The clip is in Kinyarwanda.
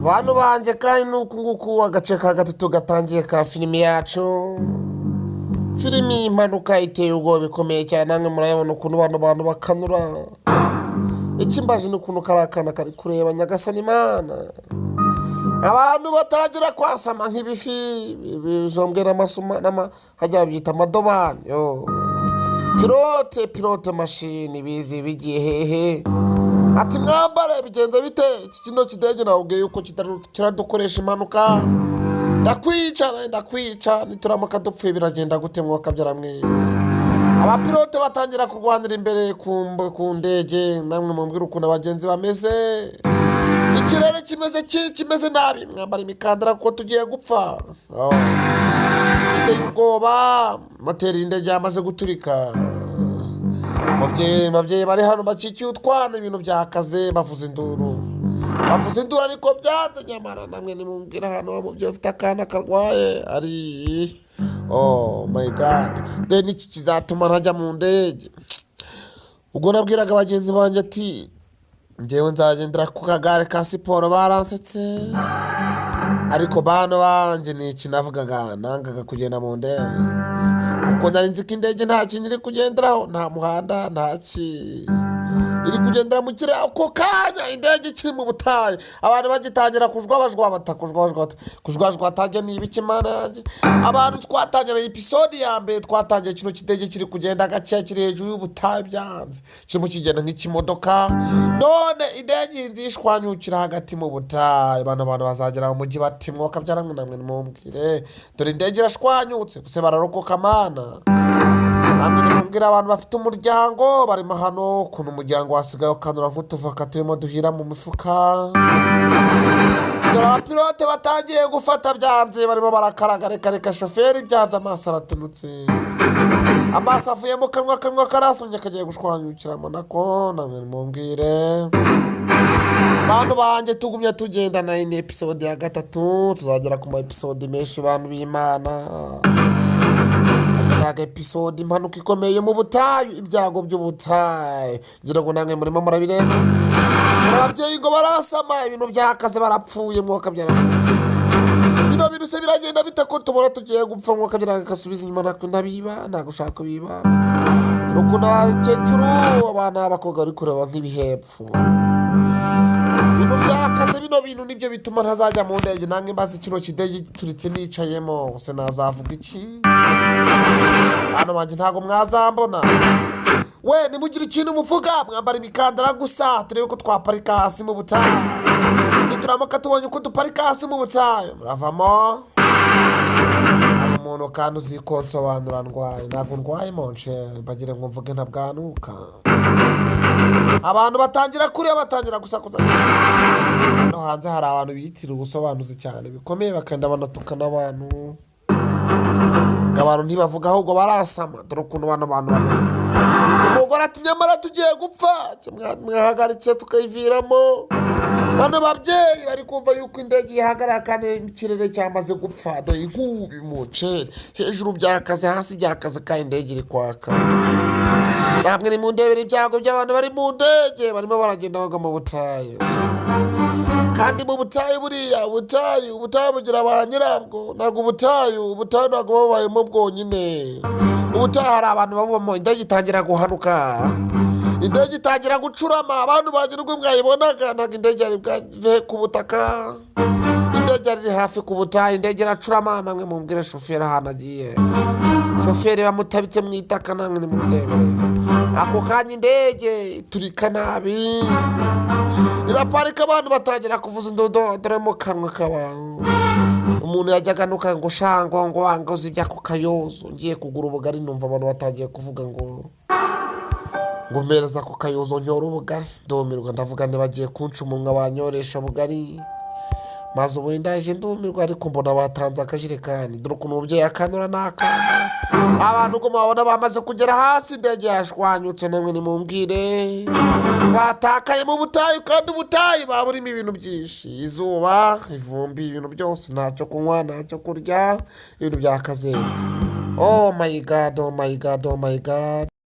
Bantu banjye, kandi ni uku nguku agace ka gatatu gatangiye ka filimi yacu, filimi y'impanuka iteye ubwoba ikomeye cyane. Namwe murayabona ukuntu bano bantu bakanura. Ikimbaje ni ukuntu kari akana kari kureba. Nyagasani Imana, abantu batangira kwasama nk'ibifi bijombwe n'amasuma hajya babyita amadobani. Yo pilote, pilote, mashini bizi bigiye hehe? Ati: "Mwambare, bigenze bite?" Iki kino kidege nawubwiye yuko kiradukoresha impanuka. Ndakwica, ndakwica. Nituramuka dupfuye biragenda gute? Mwuka mwe, abapilote batangira kurwanira imbere ku ndege. Namwe mumbwire ukuntu abagenzi bameze. Ikirere kimeze kimeze nabi, mwambara imikandara kuko tugiye gupfa. Oh. Biteye ubwoba, moteri y'indege yamaze guturika. Ababyeyi bari hano bakikiye utwana, ibintu byakaze, bavuza induru, bavuza induru, ariko byanze. Nyamara namwe nimumbwire ahantu wa mubyeyi ufite akana karwaye ari. Oh my God, then iki kizatuma ntajya mu ndege. Ubwo nabwiraga bagenzi banjye ati: "Njyewe nzagendera ku kagare ka siporo." Baransetse, ariko bano banjye ni iki navugaga? Nangaga kugenda mu ndege kuko nari nzi ko indege nta kintu iri kugenderaho, nta muhanda, nta ki iri kugendera mu kirere. Ako kanya indege ikiri mu butayu, abantu bagitangira kujwabajwabata, kujwabajwabata, kujwajwata ni ibiki, Mana yanjye? Abantu twatangira episode ya mbere, twatangiye kino kidege kiri kugenda gake, kiri hejuru y'ubutayu, byanze, kirimo kigenda nk'ikimodoka. None indege inzu ishwanyukira hagati mu butayu. Bano bantu bazagera mu mujyi bati: "Mwuka byaramwe." Namwe nimumbwire, dore indege irashwanyutse gusa, bararokoka? Mana, namwe nimubwire abantu bafite umuryango barimo hano ukuntu umuryango wasigaye ukanura nk'utuvoka turimo duhira mu mifuka. Dore abapilote batangiye gufata, byanze, barimo barakaraga. Reka reka, shoferi byanze, amaso aratunutse, amaso avuye mu kanwa, akanwa karasomye, kagiye gushwanyukiramo nako. Namwe mumbwire, bantu banjye, tugumye tugendana. Iyi ni episode ya gatatu, tuzagera ku ma episode menshi. Bantu b'Imana, aka ni aga episode impanuka ikomeye mu butayu, ibyago by'ubutayu. Ngira ngo namwe murimo murabireba. Muri ababyeyi ngo barasama, ibintu byakaze, barapfuye. Mwuka byara bino bintu se biragenda bite ko tubona tugiye gupfa? Mwuka byara gasubiza inyuma. Ntabwo ndabiba, ntabwo ushaka kubiba. Dore ukuntu abakecuru, abana b'abakobwa bari kureba nk'ibihepfo. Ibintu byakaze. Bino bintu nibyo bituma ntazajya mu ndege. Nange mbaze, kino kidege gituritse nicayemo gusa, nazavuga iki? Bana banjye, ntabwo mwazambona. We nimugire ikintu muvuga, mwambara imikandara gusa, turebe ko twaparika hasi mu butayu. Nituramuka tubonye uko duparika hasi mu butayu, muravamo. Hari umuntu kandi uzi ko nsobanura ndwaye? Ntabwo ndwaye, mon cher, mbagire ngo mvuge ntabwanuka. Abantu batangira kureba, batangira gusakuza. Hano hanze hari abantu biyitirira ubusobanuzi cyane bikomeye, bakenda banatuka n'abantu, ngo abantu ntibavuga ahubwo barasama. Dore ukuntu bano bantu bameze. Umugore ati: "Nyamara tugiye gupfa, mwahagaritse tukayiviramo." Bano babyeyi bari kumva yuko indege ihagarara kandi ikirere cyamaze gupfa. Dore inkubi mu ncere, hejuru byakaze, hasi byakaze, kandi indege iri kwaka. Namwe nimundebera ibyago by'abantu bari mu ndege, barimo baragenda bagwa mu butayu. Kandi mu butayu, buriya ubutayu, ubutayu bugira ba nyirabwo. Ntabwo ubutayu, ubutayu ntabwo bubayemo bwonyine. Ubutayu hari abantu babubamo. Indege itangira guhanuka, indege itangira gucurama. Abantu bagira ubwo mwayibonaga, ntabwo indege yari bwave ku butaka, indege yari iri hafi ku butayu. Indege iracurama. Namwe mumbwire shoferi ahantu agiye. Shoferi bamutabitse mu itaka. Namwe nimundebere. Ako kanya indege iturika nabi, iraparika, abantu batangira kuvuza indodo. Dore mu kanwa k'abantu, umuntu yajyaga anuka ngo shango, ngo wanga uzi iby'ako kayozo, ngiye kugura ubugari, numva abantu batangiye kuvuga ngo mpereza ako kayozo nyora ubugari. Ndumirwa, ndavuga ntibagiye kunca umunwa banyoresha ubugari. Maze ubu ndaje ndumirwa, ariko mbona batanze akajerekani. Dore ukuntu umubyeyi akanura n'akana. Abantu ubwo mubabona bamaze kugera hasi, indege yashwanyutse. Namwe nimumbwire, batakaye mu butayu, kandi ubutayu buba burimo ibintu byinshi: izuba, ivumbi, ibintu byose, ntacyo kunywa, ntacyo kurya, ibintu byakaze. Oh my God, oh my God, oh my God.